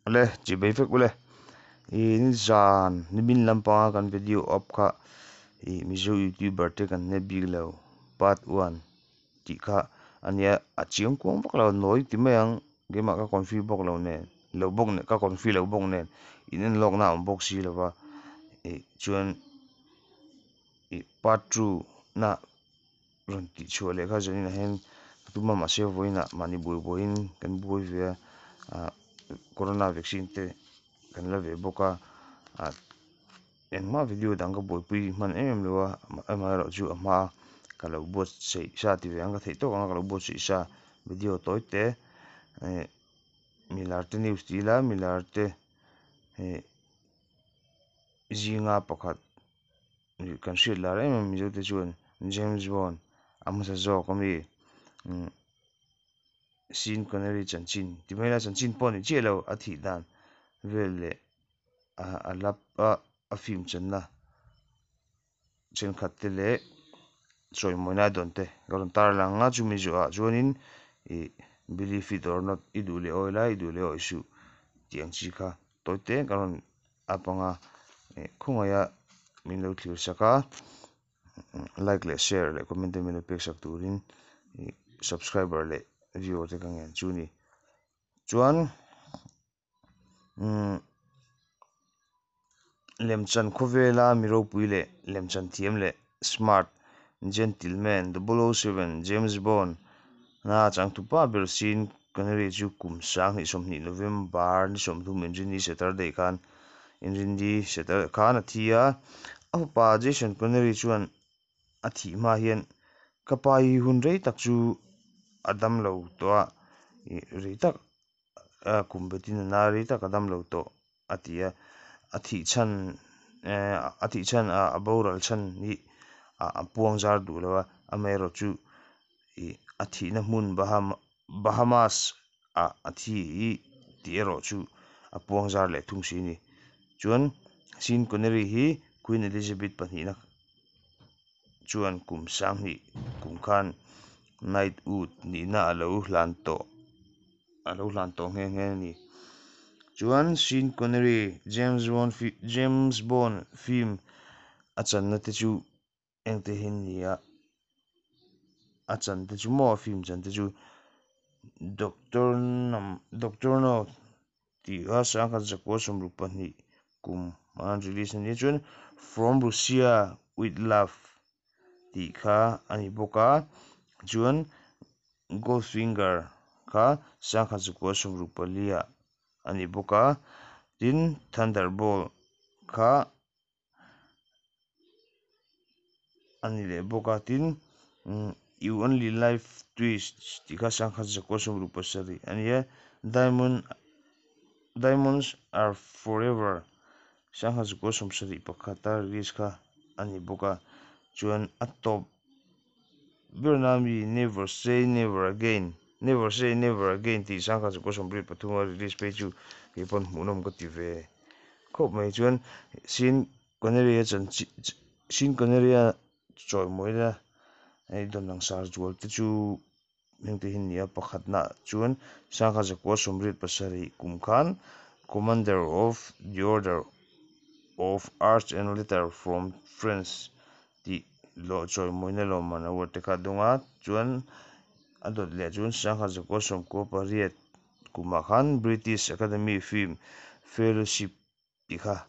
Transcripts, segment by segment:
Le chibai vek ule i nizan nimin lampanga kan video up kha i mizo youtuber te kan hne bik lo part one tih kha ania a chiang kuang vak lo nawi ti mai ang keimah ka confi bawk lo nen lo bawk nen ka confi lo bawk nen in en lawkna a awm bawk si lova ih chuan ih part two na rawn tih chhuah leh kha zanin ah hian ka tum a mahse vawiinah mahni buai buaiin kan buai ve a ah corona vaccine te kan la ve bawk a ah engmah video dang ka buaipui hman em em lo a amaherawh chu a hma ka lo buatsaih sa ti ve ang ka theih tawk ang a ka lo buatsaih sa video tawi te eh milar te news ti ila milar te eh zinga pakhat kan hriat lar em em mizo te chuan James Bond a hmasa zawk ami umm Sean Connery chanchin ti mai ila chanchin pawh a ni chiah lo a thih dan vel leh a lap a a film channa thenkhat te leh chawimawina dawn te ka rawn tar lang a chumi zawhah chuanin ih believe it or not i duh leh awi lai i duh leh awi suh tih ang chi kha tawi te ka rawn up ang a ih khawngaiha min lo thlir sak a like leh share leh comment te min lo pek sak turin ih subscriber leh viewer te ka ngen chu a ni chuan umm lemchan khawvela mi ropui leh lemchan thiam leh smart gentleman double o seven James Bond na changtupa ber Sean Connery chu kum sanghnih sawmhnih November ni sawmthum inrinni Saturday khan inrinni Saturday khan a thi a a fapa Jason Connery chuan a thih hma hian ka pa hi hun rei tak chu a dam lo tawh a ih rei tak a kum betin a na rei tak a dam lo tawh a ti a a thih chhan eh a thih chhan ah a boral chhan hi a puang zar duh lo a amaherawh chu ih a thihna hmun Bahamas ah a thi tih erawh chu a puang zar leh thung si a ni chuan Sean Connery hi Queen Elizabeth pahnihna chuan kum sanghnih kum khan Knightwood nihna a lo hlan tawh a lo hlan tawh nghe nghe a ni. Chuan Sean Connery James Bond James Bond film a channa te chu engte hi an ni a a chan te chu maw a film chan te chu Doctor Doctor No tih kha sangkhat zakua sawmruk pahnih kum a release a ni a chuan From Russia with Love tih kha a ni bawk a chuan Goldfinger kha sangkhat zakua sawmruk pali ah a ni bawk a tin Thunderball kha a ni leh bawk a tin You Only Live Twice tih kha sangkhat zakua sawmruk pasarih a ni a Diamond Diamonds Are Forever sangkhat zakua sawmsarih pakhata release kha a ni bawk a chuan a tawp berna mi Never Say Never Again Never Say Never Again tih sangkhat zakua sawmriat pathuma release phei chu keipawn hmuhnawm ka ti ve. Khawp mai chuan Sean Connery a chanchin Sean Connery a chawimawina hei dawn langsar zual te chu heng te hi a ni a pakhatna chuan sangha zakua sawmriat pasarih kum khan Commander of the Order of Arts and Letter from France tih lawh chawimawina lawmman award te kha a dawng a chuan a dawt leh chuan sangha zakua sawmkua pariat Kumah khan British Academy Film Fellowship tih kha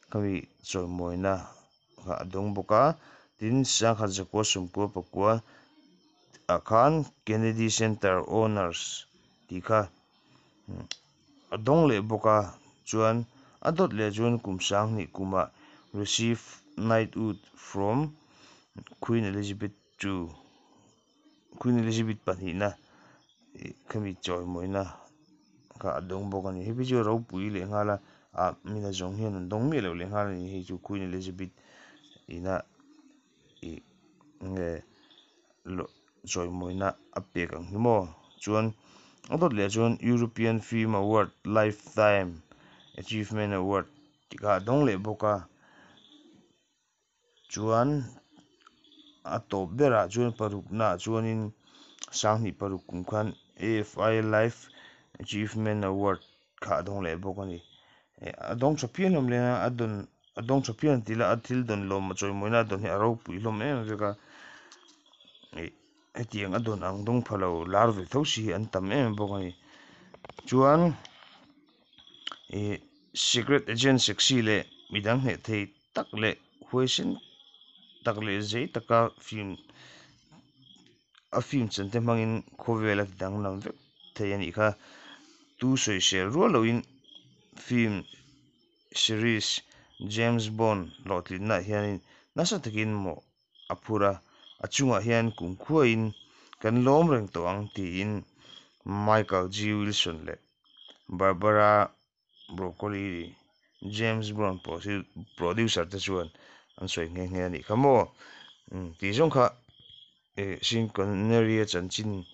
khami chawimawina kha a dawng bawk a, tin sangkhat zakua sawmkua pakua ah khan Kennedy Center Honors tih kha a dawng leh bawk a, chuan a dawt leh chuan kum sanghnih kumah Receive Knighthood from Queen Elizabeth ii. Queen Elizabeth pahnihna ih khami chawimawina kha a dawng bawk a ni hei phei chu a ropui leh nghal a ah mina zawng hian an dawng miah loh leh nghal a ni hei chu Queen Elizabeth ina ih nge chawimawina a pek ang hi maw chuan a dawt leh chuan European Film Award Lifetime Achievement Award tih kha a dawng leh bawk a. Chuan a tawp berah chuan paruknaah chuanin sanghnih paruk kum khan AFI Life Achievement Award kha a dawng leh bawk a ni. A dawng tha phian hlawm leh a, a dawn a dawng tha phian tih lah a thil dawn lawm a chawimawina a dawn hi a ropui hlawm em vek a, ih hetiang a dawn ang dawng pha lo lar ve tho si hi an tam em em bawk a ni. Chuan ih secret agent sexy leh midang hneh thei tak leh huaisen tak leh zei taka film a film chan te hmangin khawvel a ti danglam vek thei a nih kha. Tu sawisel rual loin film series James Bond hlawhtlinna ah hianin nasa takin mawh a phur a, a chungah hian kumkhuain kan lawm reng tawh ang tiin Michael G Wilson leh Barbara Broccoli, James Brown producer te chuan an sawi nghe nghe a nih kha maw? Tih zawng kha Sean Connery a chanchin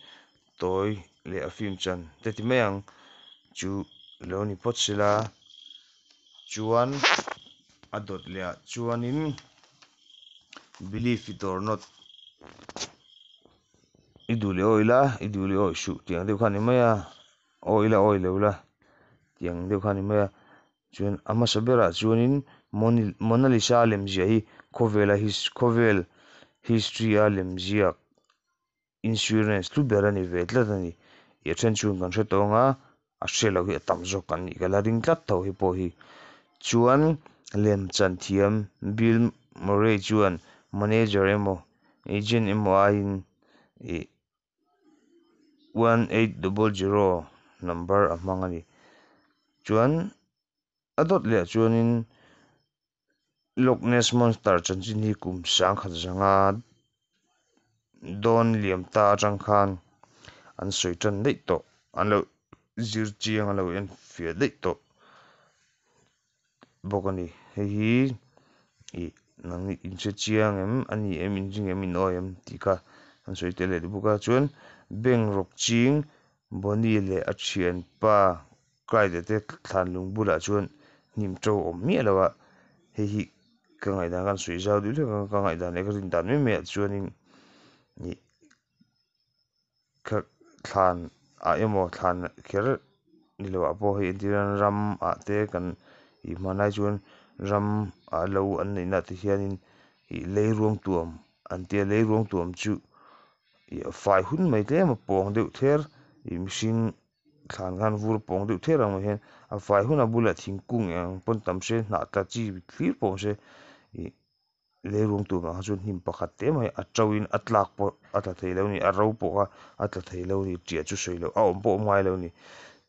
tawi leh a film chan te ti mai ang chu lo ni phawt sela chuan a dawt leh ah chuanin Believe it or not i duh leh awih la i duh leh awih suh tih ang deuh kha a ni mai a. Awi la awi lo la tih ang deuh kha a ni mai a, chuan a hmasa berah chuanin Mona Lisa lemziah hi khawvela khawvel history a lemziak insurance hlu ber a ni ve tlat a ni. Ih a then chuan kan hre tawh ang a, a hre lo hi a tam zawk kan nih ka la ring tlat tho hi pawh hi. Chuan lemchan thiam Bill Murray chuan manager emaw agent emaw aiin ih 1800 number a hmang a ni. Chuan a dawt leh chuanin Loch Ness Monster chanchin hi kum sangkhat zanga dawn liam ta atang khan an sawi tan daih tawh, an lo zir chiang a lo en fiah daih tawh bawk a ni. Hei hi ih nang in hre chiang em a ni em in ring em in awi em tih kha an sawi tel leh bawk a chuan bank rawk ching Bonnie leh a thianpa Clyde te thlan lung bulah chuan hnim to awm miah lo a hei hi ka ngaihdan khan sawi zau duh hlek a ka ngaihdan leh ka rin dan mai mai ah chuanin ih thlan ah emaw thlan kher ni lo ah pawh hei entir nan ram ah te kan ih hmanlai chuan ram ah lo an neih na ah te hianin ih lei ruang tuam an tia lei ruang tuam chu ih a fai hun mai tlem a pawng deuh ther ih mihring thlan khan vur pawng deuh ther ang mai hian a fai hun a bulah thingkung eng ang pawn tam se hnah tla chi thlir pawh awm se ih. Lei ruang tur ah kha chuan hnim pakhat te mai a to in a tlak pawh a tla thei lo a ni a ro pawh kha a tla thei lo a ni tia chu sawi loh a awm pawh a awm ngai lo a ni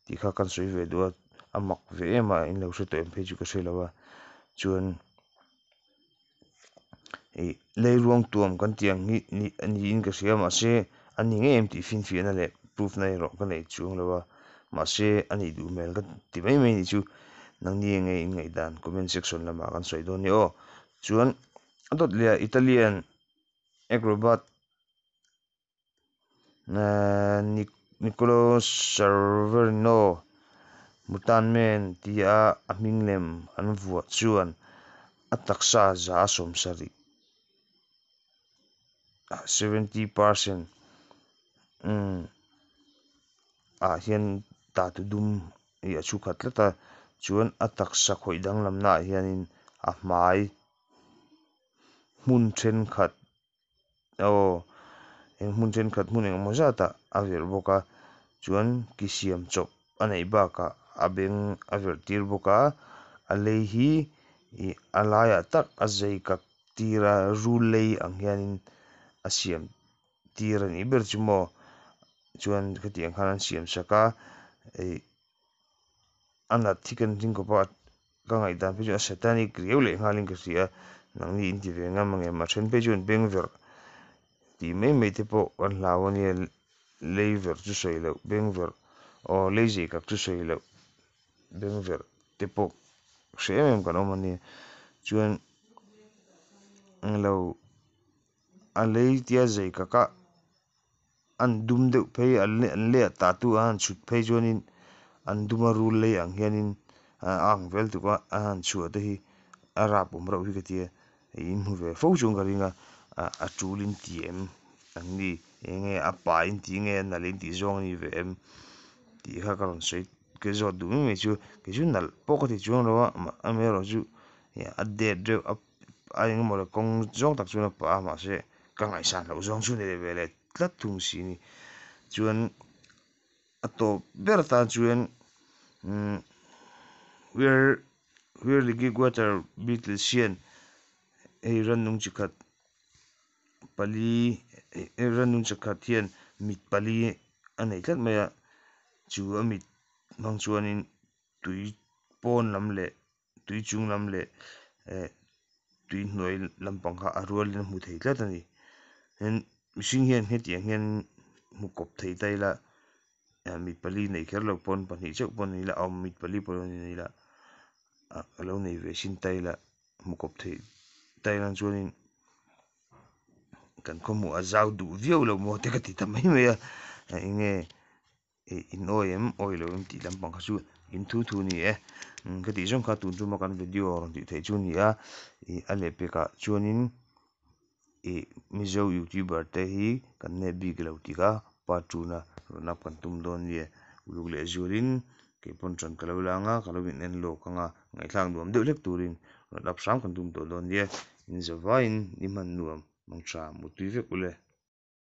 tih kha kan sawi ve duh a a mak ve em a in lo hre tawh em phei chu ka hre lo a chuan ih lei ruang tuam kan tih ang hi niin ka hria mahse a ni ngei em tih finfiahna leh proof na erawh ka nei chuang lo a mahse a nih duh hmel ka ti mai mai ni chu nangni enge in ngaihdan comment section lamah kan sawi dawn nia aw. Chuan a dawt leh ah Italian acrobat Nicolo Saverino Mutanmen tia a hming lem an vuah chuan a taksa za a 70, 70%, ah hian tatu dum ih a chhukhat tlat a chuan a taksa khawih danglamna ah hianin a hmai hmun thenkhat aw eng hmun thenkhat hmun engemaw zat ah a verh bawk a chuan ki siam chawp a neih bakah a beng a verh tir bawk a a lei hi ih a laiah tak a zei kak tir a rul lei ang hianin a siam tir a nih ber chu maw chuan khatiang khan an siam sak a ih a nat hi kan ding khawp a ka ngaihdan phei chu a satanic riau leh nghalin ka hria nangni in ti ve ngam ang em a then phei chuan beng verh tih mai mai te pawh kan hlau ania lei verh chu sawi loh beng verh aw lei zei kak chu sawi loh beng verh te pawh hre em em kan awm ania chuan englo. A lei tia zei kak a an dum deuh phei an lei ah tattoo an han chhut phei chuanin an dum a rul lei ang hianin a ang vel tuk a a han chhuah te hi a rap awm reuh hi ka tia in hmu ve fo chuan ka ring a a tul in ti em ang ni eng nge a pa in tih nge a nalh in tih zawng a ni ve em tih kha ka rawn sawi. Ka zawt duh mai mai chu kei chu nalh pawh ka ti chuang lo a amaherawh chu a det reuh a a eng emaw kawng zawng tak chuan a pah a mahse ka ngaihsan loh zawng chu a ni ve leh tlat thung si a ni chuan a tawp ber atan chuan umm water beetles hian hei rannung chi khat pali rannung chi khat hian mit pali a nei tlat mai a chu a mit hmang chuanin tui pawn lam leh tui chung lam leh eh tui hnuai lampang kha a rualin a hmu thei tlat a ni tin mihring hian hetiang hian hmu kawp thei ta ila mit pali nei kher lo pawn pahnih chauh pawh ni ila a awm mit pali pawh ni ila ah ka lo nei ve sin ta ila hmu kawp thei ta ila chuanin kan khawhmuh a zau duh viau lo maw te ka ti ta mai mai a eng nge ih in awi em awi lo em tih lampang kha chu in thu thu a ni e ka tih zawng kha tun tuma kan video rawn tih theih chu a ni a ih a lehpekah chuanin ih mizo youtuber te hi kan nep bik lo tih kha part two na rawn up kan tum dawn nia uluk leh zualin keipawn ṭan ka lo la ang a ka lo in en lawk ang a ngaihthlak nuam deuh hlek turin rawn up hram kan tum tawh dawn nia in zavaiin ni hman nuam mang tha mutui vek ule.